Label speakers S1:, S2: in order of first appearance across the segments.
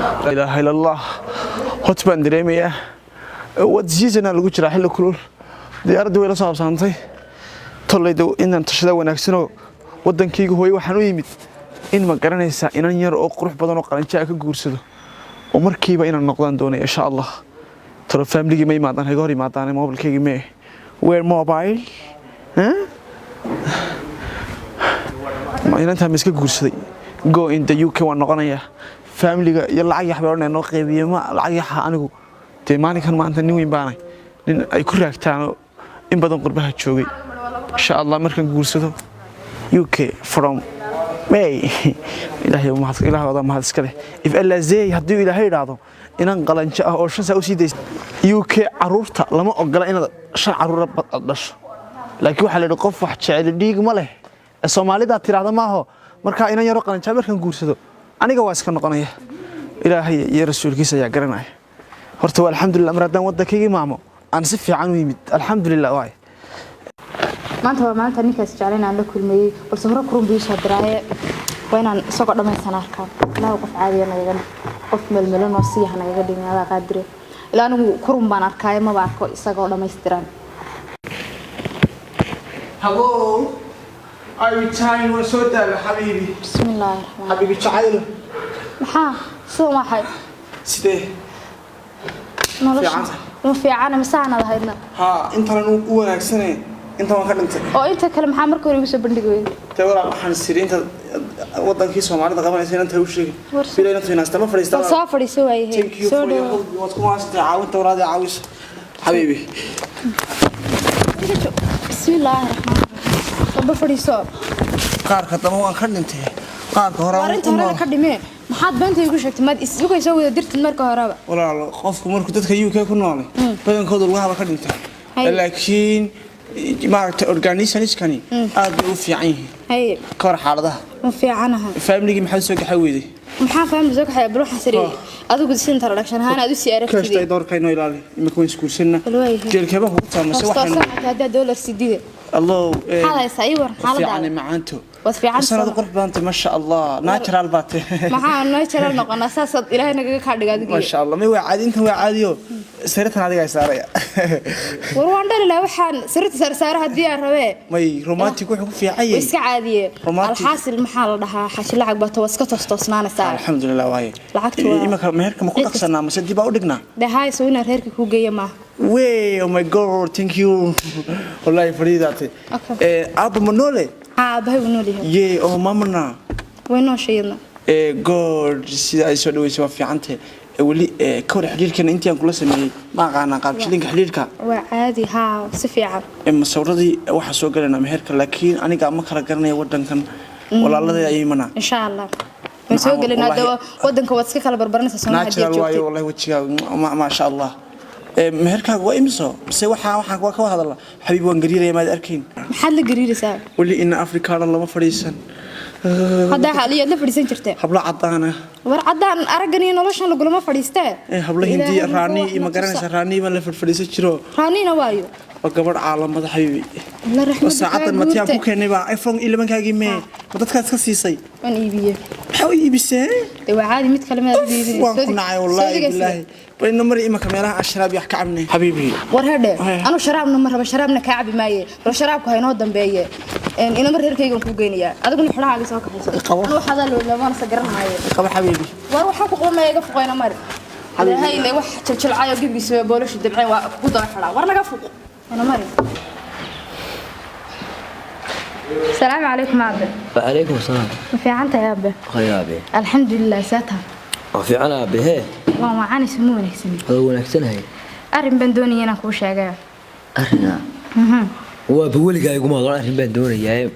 S1: Laa ilaaha illa Allah. Hot baan dareemayaa. What season lagu jiraa? Xilli kulul. Diyaaradda way la soo habsaantay. Tollayda inaan tashada wanaagsanoo waddankayga hooyo waxaan u yimid in, ma garanaysaa, inan yar oo qurux badan oo qalanjaa ka guursado oo markiiba inaan noqdaan doonaya, insha Allah. Talo familigii ma imaadaan? Iga hor imaadaan. Mobilkaygii mee? Where mobile? Huh? Ma inantaa ma iska guursaday? Go in the UK waan noqonayaa. Familiga iyo lacag yax bay odhanaya noo qeybiye. Ma lacag yaxa anigu dee maalinkan maanta nin weyn baanay, nin ay ku raagtaanoo in badan qurbaha joogay. Insha Allah markaan guursado UK from May. Ilaahay mahad, Ilaahay wada mahad iska leh. If Allah zay haddii Ilaahay idhaahdo inan qalanjo ah oo 5 saa u sii daysa UK, caruurta lama ogola inaad shan caruur aad dhasho, laakiin waxaa la yidhi qof wax jecel dhiig ma leh. Ee Soomaalida tiraahda maaho. Marka inan yaro qalanjaa markaan guursado aniga waa iska noqonaya. Ilaahay iyo rasuulkiisa ayaa garanaya. Horta waa alxamdulilah mar haddaan waddankaygii maamo aan si fiican u yimid. Alxamdulilah waay.
S2: Maanta waa maalinta ninkaas jeclayn aan la kulmayey, balse hore kurun buu soo diraaye. Waa inaan isagoo dhammaysan arkaa. Ilaahu qof caadiya nagaga dhig, qof melmelan oo siyaha nagaga dhigin, adaa qaadire. Ilaa anigu kurun baan arkaaye, maba arko isagoo dhammaystiran.
S1: Hello. Are you tired? Waan soo daala, xabiibi.
S2: Bismillaahi raxmaan.
S1: Xabiibi jacayl.
S2: Maxaa sidan waxay?
S1: Sidee?
S2: Nolosha
S1: Fiican.
S2: Ma fiicana mise aanad ahaydna?
S1: Haa, intanan u wanaagsane, intan waan ka dhintay.
S2: Oo inta kale maxaa marka hore igu soo bandhigi weyday?
S1: Dee walaal, waxaan siri intaad wadankii Soomaalida qabanaysa inanta u sheegin. Bila inantu inaasta ma fadhiista.
S2: Bal soo fadhiiso waayahay.
S1: Thank you
S2: soo
S1: for your
S2: dhawo.
S1: help. Waad ku mahadsantahay caawinta walaadii caawisa, xabiibi.
S2: Bismillaahi raxmaan raxiim. Waba fadhiiso.
S1: Qaarka dambe waan ka dhintay, qaarka hore
S2: War inta horena ka dhimee, maxaad beenta igu sheegtay? Maad isugay soo wada dirtid marka horeba.
S1: Walaal, qofku markuu dadka UK ku noolay badankooda lugahaba ka dhintay.
S2: Hay.
S1: Laakiin maaragtay, organizationskani aad bay u fiican yihiin.
S2: Haye.
S1: Ka hor xaaladaha?
S2: Ma fiicanaha.
S1: Familigii maxaad soo gaxay weyday?
S2: Maxaa family soo kaxaya? Bal waxaan sari adigu si introduction ahaan aad u sii
S1: Kashta
S2: aragtid.
S1: Doorka inoo ilaali. Imika waan isguursanna.
S2: Bal waayahay.
S1: Jeelkeeba kugu taamase waxaan
S2: Toosan haddaa dollar sidide.
S1: Allow.
S2: Maxaad haysaa? Ii waran
S1: fiican.
S2: xaaladaada.
S1: Macaanto.
S2: Waad fiican.
S1: Sanad qurux badantay, masha Allah, natural baad tahay.
S2: Maxaa natural noqonaa? Saasaad Ilaahay nagaga kaa dhiga adiga.
S1: Masha Allah. May, waa caadi, intan waa caadiyo, sariirtan adiga saaraya.
S2: War waan dhali lahaa waxaan sariirta saarsaara haddii aan rabee.
S1: May, romantic wuxuu ku fiican
S2: Way
S1: yahay.
S2: iska caadiye.
S1: Romantic.
S2: Alxaasil, maxaa la dhahaa, xashi lacag baa tawas ka toos-toosnaanaysaa.
S1: Alxamdulilah waaye.
S2: Lacagtu waa-
S1: Imika meherka ma ku dhaqsanaa mase dib baa u dhignaa?
S2: Dee haay, soo inaan reerka kuu geeya maaha?
S1: Wey, oh my God, thank you wallahi, fariidaate.
S2: Okay.
S1: Aabba ma noole?
S2: Haa, aabahay wuu nool yahay.
S1: Yee, oo mamana?
S2: Way noosha iyadna.
S1: God, sida ay soo dhaweysay waa fiicantay. Weli ka hor xidhiirkeena intii aan kula sameeyey ma aqaanaa qaab jilinka xidhiirka.
S2: Waa caadi, haa, si fiican.
S1: Masawradii waxaa soo galaynaa meherka, laakiin aniga ma kala garanaya wadankan, walaaladii ayay imanaa.
S2: Insha Allah waan soo
S1: Nacam,
S2: gelinaa.
S1: wallahi.
S2: Dee wadanka waad iska kala barbaranaysaa soo haddii
S1: Natural
S2: aad
S1: waayo.
S2: joogtid.
S1: Wallahi wejigaaga maasha Allah. Meherkaaga waa imiso? Mise waxaan waa ka wada hadalna? Xabiib, waan gariiraya, maad arkayn?
S2: Maxaad la gariiraysaa?
S1: Weli ina Afrikaana lama fadhiisan.
S2: Haddaa xaaliyaad la fadhiisan jirtee?
S1: Hablo cadaana.
S2: War caddaan araggan iyo noloshan lagulama fadhiistee.
S1: Hablo Hindi.
S2: Ilaahay
S1: Raani
S2: muxuu
S1: ma
S2: wax na
S1: garanaysa?
S2: tusa.
S1: Raani baan la fadhiisan jiro.
S2: Raanina waayo.
S1: Waa gabadh caalamada, xabiibi.
S2: La raxmada.
S1: Saacadan matiyaan ku keenay baa iPhone 11kaagii mee? Ma dadkaas ka siisay?
S2: Waan iibiyey.
S1: Maxaa u iibisee?
S2: Dee waa caadi, mid kale maad iibinay.
S1: Waan ku nacay wallaahi bilaahi. Bal ina mari imaka meelaha aan sharaab yax ka cabnay, xabiibi.
S2: War hedhe.
S1: Haya.
S2: Anu sharaabna ma rabo, sharaabna kaa cabi maaye. Bal sharaabku ha inoo dambeeye. Inama reerkaygan kuu geynayaa, adiguna xidhahaaga soo kaxayso.
S1: Qabo.
S2: Anu waxaadaa loolamana garan maaye.
S1: Qaba, xabiibi.
S2: War waxaan ku qaban maya, iga fuqayna mari. Ilaahay ile wax jiljilacayo gebigiisa boolashu dabceen waa ku daba xidhaa. War naga fuq, ina mari. Asalaamu calaykum, aabe.
S3: وعليكم السلام.
S2: Ma fiican tahay, aabe?
S3: خير أبي.
S2: Alxamdulilah, saata.
S3: وفي عنا أبي هي.
S2: Waan wacanaysa, ma wanaagsan?
S3: هذا هو نكسن هاي.
S2: Arrin baan doonaya inaan kuu sheegayo.
S3: أرنا waa weligaa iguma hadlo arrin baan doonayaa,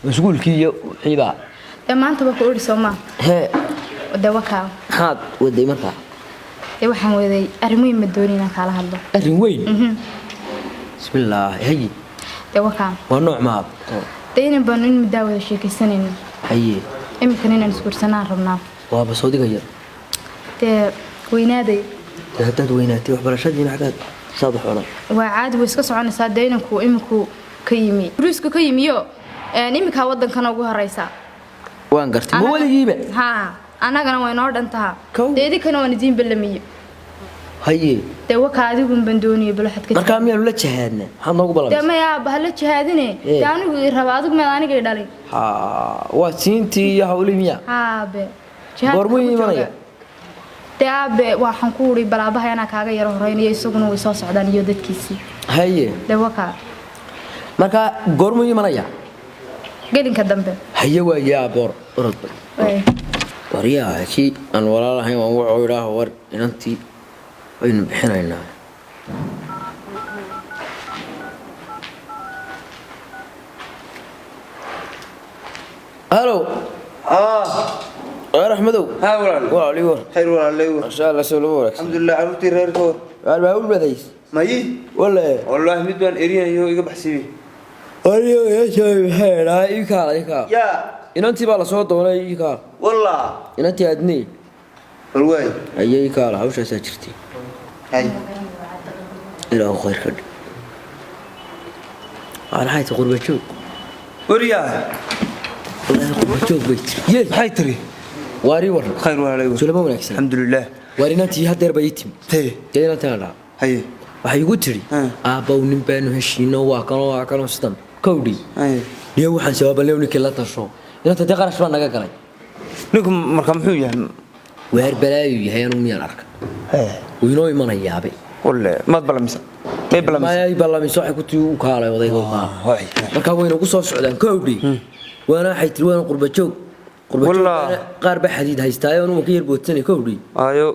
S3: mashquulkii iyo wixiibaa.
S2: Dee maanta waa ku odhi soo maa?
S3: Hee.
S2: Dee wakaa.
S3: Maxaad waday markaa?
S2: Dee waxaan waday arrin weyn, ma doonaya inaan kaala hadlo.
S3: Arrin weyn? Bismillaah, haye.
S2: Dee wakaa.
S3: Waa nooc maab?
S2: Dee inan baanu in muddaa wada sheekaysanayno.
S3: Haye.
S2: Iminkana inaan isguursanaan rabnaa.
S3: Waaba sawdiga yar.
S2: Dee weynaaday.
S3: Dee haddaad weynaatay, waxbarashadiina xaggaad saad wax odhan?
S2: Waa caadi, way iska soconaysaa. Dee inanku iminku ka yimi, ruusku ka yimiyo, iminkaa wadankana ugu horeysa.
S3: Waan gartay, ma weligiiba?
S2: Haa. Annagana way noo dhan tahaa.
S3: Kow.
S2: Dee idinkana waan idiin ballamiye.
S3: Haye.
S2: Dee waka adigun baan doonaya bal waxaad ka
S3: Markaa miyaanu la jihaadna? Maxaad noogu
S2: dee
S3: ballamisa?
S2: Maya aabba, hala jihaadine.
S3: Eh.
S2: Dee anigu ii raba, adigu meed aniga i dhalin.
S3: Ha, waa siintii iyo hawlihii miya?
S2: Aabe, jihaadka
S3: Goormuu
S2: ku
S3: imanaya?
S2: jooga. Dee aabe, waxaan ku uri bal aabahay anaa kaaga yaro horeynaya, isaguna way soo socdaan iyo dadkiisii.
S3: Haye.
S2: Dee waka.
S3: Markaa goormuu imanaya?
S2: Gelinka dambe.
S3: Haye, waa yaa boor orod.
S2: Way.
S3: Waryaa, kii aan walaal ahayn waan wuxuu idhaaho, war inantii waynu bixinaynaa. Halo. Waar Axmedow?
S4: Haa walaal.
S3: Walaal, ii war.
S4: Khayr walaalay.
S3: Masha Allah, soo laba wanaagsan.
S4: Alxamdulilah, carruurtii reerkood.
S3: Waar baa u badays?
S4: Mayi.
S3: Wale.
S4: Wallaahi mid baan erinayo, iga baxsiibay.
S3: Waryo yeeshay, maxay idhaa, ii kaala, ii kaala.
S4: Yaa.
S3: Inantii baa lasoo doonay, ii kaala.
S4: Wallah.
S3: Inantii adnii.
S4: Bal waay.
S3: Haye, ii kaala, hawshaasaa jirtay.
S4: Hay.
S3: Ilaahu khayr ka dhig. Waan xayta qurba joog.
S4: Wariyaa.
S3: Wallaahi qurba joog bay tiri. Yee.
S4: Maxay tiri?
S3: Waari war.
S4: Khayr walaalay.
S3: Soo lama wanaagsan.
S4: Alxamdulilah.
S3: Waar inantii hadeer bay ii timi.
S4: Tee.
S3: Dee inantii aan dhaha.
S4: Haye.
S3: Waxay igu tiri,
S4: Hmm.
S3: aabbow nin baanu heshiino, waa kanoo waa kanoo sidan. Kowdhi.
S4: Haye.
S3: Niyo waxaan sababa ninkii la tasho. Inanta dee qarash baa naga galay.
S4: Ninku marka muxuu yahay?
S3: Waar balaayu yahay, anu miyaan arka.
S4: Hee.
S3: Wuu inoo imanayaabe.
S4: Walle maad balamisa. May balamisa.
S3: Maya, ballamiso, waxay ku tii u kaalay odayga u kaalay.
S4: Waay.
S3: Markaa wayna ku soo socdaan, kowdhi. Waana waxay tiri waana qurba joog. Qurba joog.
S4: Wallah.
S3: Qaar baa xadiid haystaayo, anugu ka yar boodsanay, kowdhi.
S4: Ayo.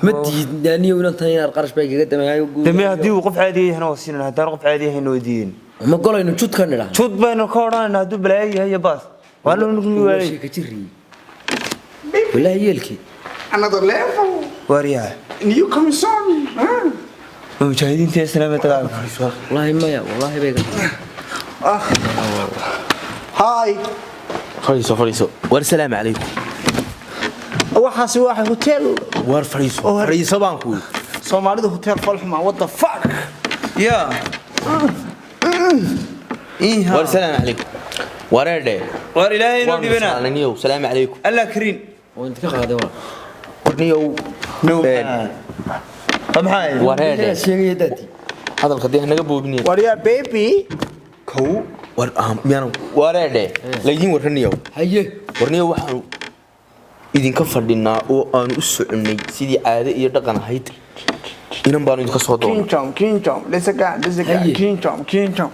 S3: Ma diidnaaniyo inantan inaad qarash baa igaga damaayo.
S4: Demi haddii uu qof caadi yahayna waa siinana, haddaan qof caadi yahayna waa diidin.
S3: Ma golaynu jud ka nidhaa?
S4: Jud baynu ka odhanaynaa hadduu balaayo yahay iyo baas. Waa loo ninku
S3: Waa
S4: waalay.
S3: sheeka jirriye walaahi yeelkii.
S1: Another level.
S4: Waaryaa.
S1: New concern. Huh?
S4: Ma mujaahidiinta islaamka dagaalka.
S3: Walaahi maya, walaahi bay ga
S1: Hi.
S5: Fadhiiso, fadhiiso. War salaamu calaykum.
S1: Waxaasi waa hotel.
S5: War fadhiiso.
S1: Oh,
S5: fadhiiso baan ku yidhi.
S1: Soomaalidu hotel falxuma. What the fuck?
S4: Yaa.
S5: War salaamu calaykum. Wareedhe.
S4: War ilaahay inoo dhibina.
S5: Niyow salaamu calaykum.
S4: Allah kariin.
S3: Oo inta ka qaaday walaa.
S5: War niyow.
S4: Maxay?
S5: Wareedhe.
S3: Sheegaya daadi.
S5: Hadalka dee hanaga boobiniye.
S1: Waryaa baby.
S5: Kow. War miyaanu wareedhe. Laydiin warra niyow.
S3: Haye.
S5: War niyow, waxaanu idinka fadhinaa oo aanu u soconnay sidii caade iyo dhaqan ahayd. Inan baanu idinka soo doonay.
S1: Kingdom, kingdom. Let's go, let's go.
S3: Haye.
S1: Kingdom, kingdom.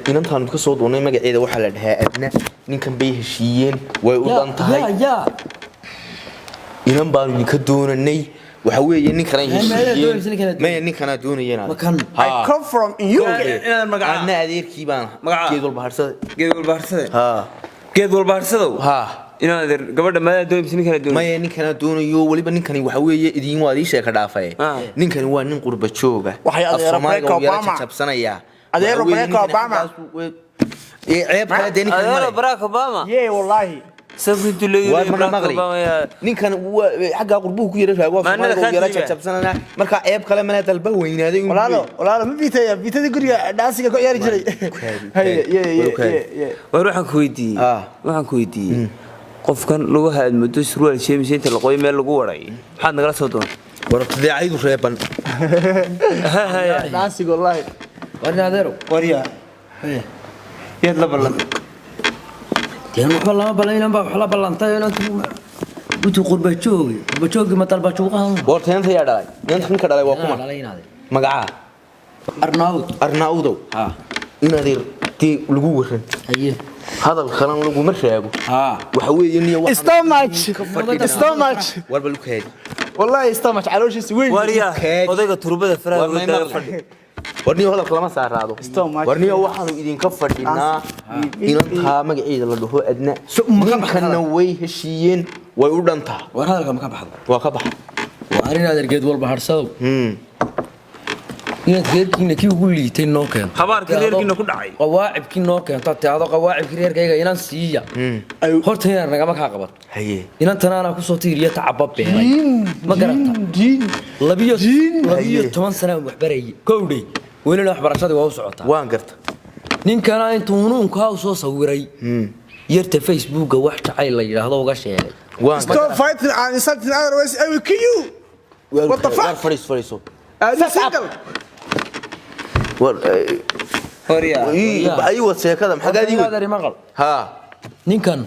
S5: Inantaanu idinka soo doonay magaceeda waxaa la dhahaa Adna. Ninkan bay heshiiyeen, way u dhan tahay.
S3: Yaa yaa.
S5: Inan baanu idinka doonanay, waxa weeye ninkan ay
S3: Maya, maya, doonaysa ninkan
S5: heshiiyeen. Maya, ninkanaa doonayeen.
S3: Ma kan?
S1: I come from UK.
S4: Inaad magacaa.
S5: Adna adeerkii baan.
S4: Magacaa?
S5: Geed walba harsada.
S4: Geed walba harsade.
S5: Ha.
S4: Geed walba harsadow.
S5: Ha.
S4: Inaad gabadha maadaa doonaysa, ninkanaa doonaysa.
S5: Maya, ninkanaa doonayo. Weliba ninkani waxa weeye idin waa idii sheeka dhaafay.
S4: Ah.
S5: Ninkani waa nin qurba jooga.
S1: Waxay
S5: Af
S1: adeero
S5: Soomaaliga
S1: Barack
S5: uu yara
S1: Obama.
S5: jajabsanayaa.
S1: Adeero
S5: Waxa weeye
S1: Barack
S5: ninkani
S1: Obama.
S5: Ee ceeb kale dee ninkan
S4: Adeero
S5: male.
S4: Barack Obama.
S1: Yeah, wallahi.
S4: Sababta leeyahay
S5: Waar mana
S4: Barack
S5: maqli.
S4: Obama yaa.
S5: Ninkan waa xagga qurbuhu ku yara raago, af
S4: Maanada
S5: Soomaaliga uu yara
S4: kaa tiiba.
S5: jajabsananaa. Marka ceeb kale male, dalba weynaaday inuu
S1: Walaalo, walaalo, ma biitaya biitada guriga dhaansiga ku ciyaari jiray. Haye, yeah, yeah, yeah, yeah.
S4: War waxaan ku weydiiyey.
S5: Ah.
S4: Waxaan ku weydiiyey. Qofkan lugaha aad muddo surwaal jeemis inta la qoyo meel lagu waray. Maxaad nagala soo doontay?
S5: War daacaydu reeban.
S1: Dhaansiga wallahi.
S3: War ina adeerow.
S4: Waryaa. Yaad la ballan.
S3: Dee waxba lama ballan, inan baa wax la ballantay, inantu intuu qurba joogi, qurba joogi ma dalba juuqahan.
S5: War inanta yaa dhalay? Inanta ninka dhalay waa kuma?
S3: Dhalay inaade.
S5: Magacaa?
S3: Arnaud.
S5: Arnaaudow.
S3: Ha.
S5: In adeer dee lagu waran.
S3: Haye.
S5: Hadal kalena laguma raago.
S3: Ha.
S5: Waxa weeye niyo waxaan
S1: Stomach.
S5: ka fadhinaa.
S1: Stomach.
S5: Warba lukaadi.
S1: Wallahi stomach calooshiisa weyn.
S4: Waryaa.
S5: Kaadi.
S4: Odayga turbada faraha
S5: War
S4: uga
S5: may
S4: daaga
S5: maqli.
S4: fadhi.
S5: War niyo hadalka lama saaraado.
S1: Stomach.
S5: War niyo waxaanu idinka fadhinaa inantaa magaceeda la dhaho Adna.
S3: So, ma ka baxda?
S5: Ninkanna way heshiiyeen, way u dhantaa.
S3: War hadalka ma ka baxdo?
S5: Waa ka baxa.
S3: Waa in adeer geed walba harsadow. Inaad reerkiina kii ugu liitay noo keento.
S4: Habaarka reerkiina ku dhacay.
S3: Qawaacibkii noo keento, tiado qawaacibkii reerkayga inan siiya. Horta inaad nagama kaa qabato.
S5: Haye.
S3: Inantana anaa kusoo tiiriya tacaba beelay. Ma garata?
S1: Diin.
S3: 12 sana aan wax barayay. Kowdhay. Welina waxbarashadii waa u socotaa.
S5: Waan garta.
S3: Ninkana intuu hunuunkaa u soo sawiray, yarta Facebooka wax jacayl la yidhaahdo uga sheegay.
S5: Waan
S1: Stop fighting and insulting, otherwise I will kill you. What the fuck?
S5: War, fadhiiso, fadhiiso.
S1: Are you single?
S5: War
S4: Horya.
S5: ay wad sheekada maxaa ii wad
S3: Adeer, maqal.
S5: Ha.
S3: Ninkan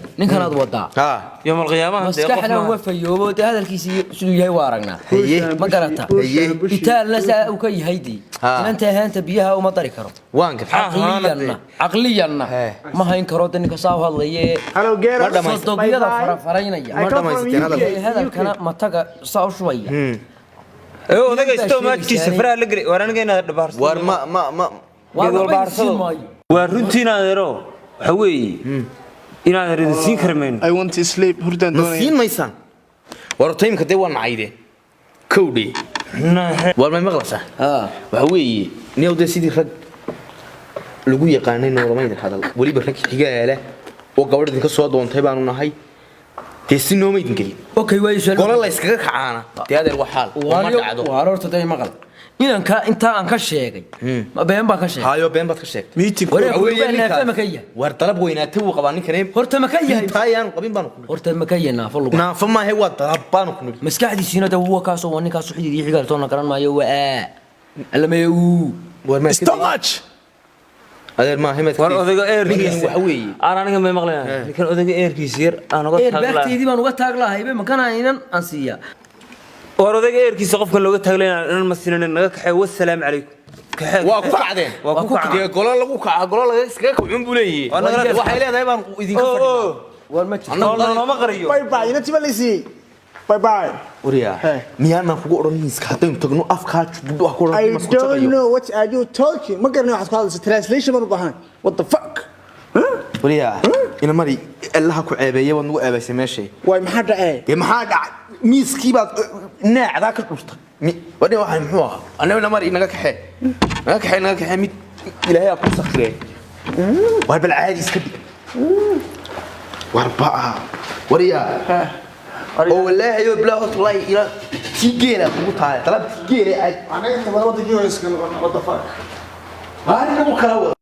S3: aad wadaa
S5: Ha.
S4: Yawm alqiyaamaha dee qof
S3: maskaxna
S4: maaha.
S3: uga fayoobo dee, hadalkiisii siduu yahay waa aragnaa.
S5: Haye.
S3: Ma garata?
S5: Haye.
S3: Itaalna saa uu ka yahay dii
S5: Ha.
S3: inanta ahaanta biyaha uma dari karo.
S5: Waan gartay.
S3: Caqliyanna, caqliyanna
S5: He.
S3: ma hayn karo de ninka saa u hadlaye.
S1: Hello, girls.
S5: Ma dhamayst-
S3: Sodobyada
S1: Bye bye.
S3: farafaraynaya.
S1: I come from
S5: dhamaysateen
S1: UK.
S5: hadalka.
S3: Ee, hadalkana mataga saa u shubaya.
S4: Ee, odayga
S3: Intaa
S4: istoomaadkiisa
S3: sheegaysaani.
S4: faraha la gelay. War, aniga inaad dhabaarsato.
S5: War ma
S3: Waa
S4: Geed walba
S3: waxba
S4: harsado.
S3: siin maayo.
S4: Waa runtii inaad adeero, waxa weeye inaad idin siin kari mayno.
S1: I want to sleep. Hurdaan
S5: Ma
S1: doonaya.
S5: siin maysaan? War horta imika dee waa nacaydeen kowdhe. War, may maqlaysaa?
S3: Ha.
S5: Waxa weeye niyow dee sidii rag lagu yaqaanay noolamaydin hadal, weliba rag xigaala oo gabadh idinka soo doontay baanu nahay dee, si nooma idin gelin.
S3: Okay, waa su'aal.
S5: Golo la iskaga kacaana dee adeer waa xaal oo ma dhacdo.
S3: Waar, horta dee maqal, inanka intaa aan ka sheegay ma been baan ka sheegay?
S5: Hayo, been baad ka sheegtay.
S1: Meeting.
S3: Wareer.
S5: Waxa weeye
S3: Waa
S5: ninkaas-
S3: naafa ma ka yahay?
S5: War dalab weynaatay wuu qabaa ninkani.
S3: Horta ma ka yahay?
S5: Taayaan qabin baanu ku nidhi.
S3: Horta ma ka yahay naafo lugu?
S5: Naafo maahe, waa dalab baanu ku nidhi.
S3: Maskaxdiisiina dee waa kaasoo, waa ninkaas xidid iyo xigaal toona garan maayo, waa allamee uu
S5: War ma
S1: It's too much.
S5: Adeer maahe maad
S4: War, odayga eerkiisa
S5: Ninkan waxa weeye
S4: aan aniga may maqlayaa, ninkan odayga eerkiisa yar aan uga
S3: Eer
S4: taag lahaa.
S3: baagteydii baan uga taag lahaybe, makana inan aan siiyaa.
S4: War, odayga eerkiisa qofkan looga taaglayna inan ma siinanin, naga kaxee. Wassalaamu calaykum. Kaxee.
S5: Waa ku kacdeen.
S4: Waa ku kacdeen.
S5: Dee golo lagu kaca, golo laga iskaga kacun buu leeyahay.
S4: Waa nagala-
S5: Waxay leedahay baan idinka
S4: Oo,
S5: fadhinaa.
S4: oo.
S3: War ma jirto.
S4: Oo, nooma qariyo.
S1: Bye bye. Inantii baa la siiyey. Bye bye.
S5: Waryaa,
S1: Hey.
S5: miyaanaan kugu odhan miiska haddaynu tagno afkaa jubudhu ah ku odhan
S1: I
S5: masku
S1: don't
S5: jaqayo?
S1: know what are you talking. Ma garanay waxaad ku hadlayso. Translation baan u baahanay. What the fuck? Huh?
S5: Waryaa, ina mari Allaha ku ceebeeye, waad nagu ceebaysay meeshay.
S1: Waay, maxaa dhacay?
S5: Dee maxaa dhacay? Miiskii baad naacdaa ka dhurtay. Wadhe, waxaan muxuu ahaa annaga? Ina mari, naga kaxee, naga kaxee, naga kaxee. Mid Ilaahay aa kuu sakhiree. Waar bal caadi iska dhig. War ba'a, waryaa, oo wallaahi oo bilaa wallaahi ila tii geela kugu tahay dalab tii geela caadi.
S1: Aniga inta badan wadankii waa iska noqon. What the fuck?
S5: Waar inagu kala wada.